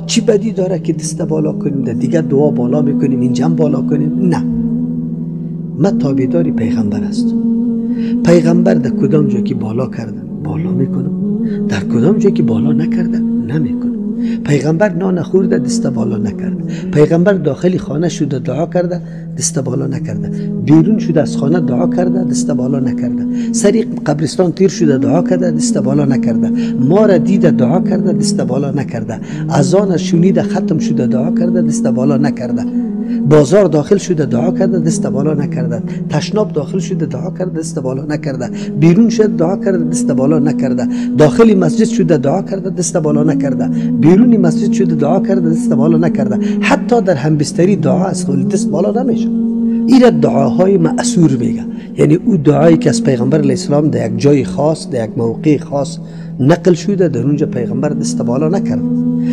چی بدی داره که دست بالا کنیم، در دیگه دعا بالا میکنیم، اینجا بالا کنیم؟ نه، ما تابعداری پیغمبر است. پیغمبر در کدام جا که بالا کرده بالا میکنم، در کدام جا که بالا نکرده نمیکنم. پیغمبر نان خورده دست بالا نکرده، پیغمبر داخل خانه شده دعا کرده دست بالا نکرده، بیرون شده از خانه دعا کرده دست بالا نکرده، سری قبرستان تیر شده دعا کرده دست بالا نکرده، ما را دیده دعا کرده دست بالا نکرده، اذان شنیده ختم شده دعا کرده دست بالا نکرده، بازار داخل شده دعا کرده دست بالا نکرده، تشناب داخل شده دعا کرده دست بالا نکرده، بیرون شده دعا کرده دست بالا نکرده، داخل مسجد شده دعا کرده دست بالا نکرده، بیرون مسجد شده دعا کرده دست بالا نکرده، حتی در همبستری دعا از دست بالا نمیشه. ایره دعاهای مأثور میگه، یعنی او دعایی که از پیغمبر علیه السلام در یک جای خاص در یک موقع خاص نقل شده، در اونجا پیغمبر دست بالا نکرد.